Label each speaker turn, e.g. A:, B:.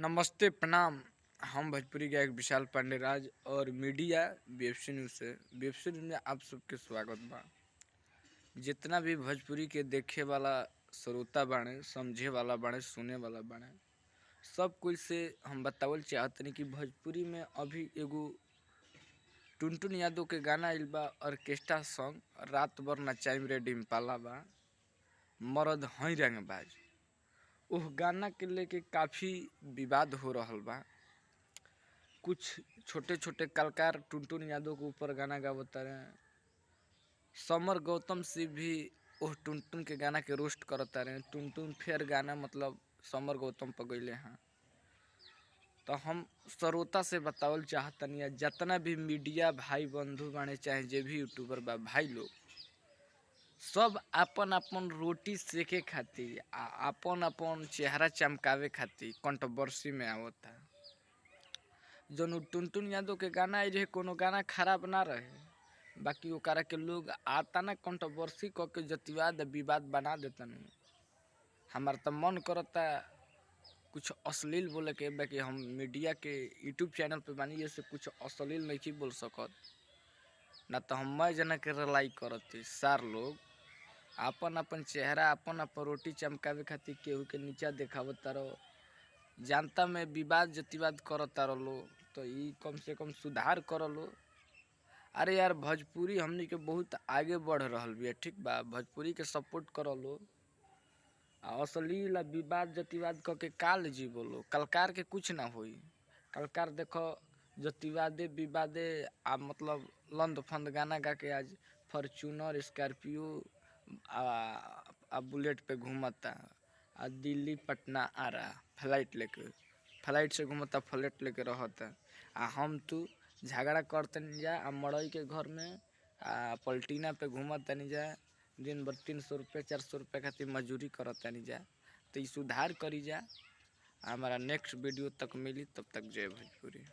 A: नमस्ते, प्रणाम। हम भोजपुरी गायक विशाल पांडेराज और मीडिया बीएफसी न्यूज़ से, बीएफसी न्यूज़ में आप सबके स्वागत बा। जितना भी भोजपुरी के देखे वाला श्रोता बाड़े, समझे वाला बाड़े, सुने वाला बाड़े, सब कोई से हम बतावल चाहतनी कि भोजपुरी में अभी एगो टुनटुन यादव के गाना आइल बा ऑर्केस्ट्रा सॉन्ग, रात भर नचाइम रे डिम्पाला बा, मरद हई रंगबाज। ओह गाना के लेके काफ़ी विवाद हो रहल बा। कुछ छोटे छोटे कलाकार टुनटुन यादव के ऊपर गाना गावता रहे। समर गौतम से भी ओह टुनटुन के गाना के रोस्ट करता रहे। टुनटुन फेर गाना मतलब समर गौतम पर गईले हैं। तो हम श्रोता से बतावल चाहतनी, या जितना भी मीडिया भाई बंधु बाने, चाहे जे भी यूट्यूबर बा भाई लोग, सब आपन आपन रोटी सेके खातिर आ आपन आपन चेहरा चमकावे खातिर कंट्रोवर्सी में आवता। जौन उ टुनटुन यादव के गाना आई रहे, कोनो गाना खराब ना रहे, बाकी ओकरा के लोग आता ना कंट्रोवर्सी क के जतिवाद विवाद बना देतन। हमार तो मन करता कुछ अश्लील बोले के, बाकी हम मीडिया के यूट्यूब चैनल पे बानी, से कुछ अश्लील नहीं बोल सकत ना, तो हम मैं जना के रलाई करती। सार लोग आपन आपन चेहरा, आपन आपन रोटी चमकावे खातिर केहू के नीचा देखावत तारो, जनता में विवाद जतिवाद करत तारो लो, तो ई कम से कम सुधार कर लो। अरे यार, भोजपुरी हमनी के बहुत आगे बढ़ रहल बिया, ठीक बा, भोजपुरी के सपोर्ट कर लो। आ अश्लील आ विवाद जतिवाद क के काल जी बोलो, कलाकार के कुछ ना होई। कलाकार देखो जतिवादे विवादे आ मतलब लंद फंद गाना गा के आज फॉर्चूनर, स्कॉर्पियो आ बुलेट पे घूमता, आ दिल्ली, पटना, आरा फ्लाइट लेके, फ्लाइट से घूमता, फ्लैट लेके रहता। आ हम तू झगड़ा करतनी जा आ मड़ई के घर में आ पलटीना पे घूमतनी जा, दिन भर 300 रुपया 400 रुपया खातिर मजदूरी करतनी जा। तो ई सुधार करी जा। हमारा नेक्स्ट वीडियो तक मिली, तब तक जय भोजपुरी।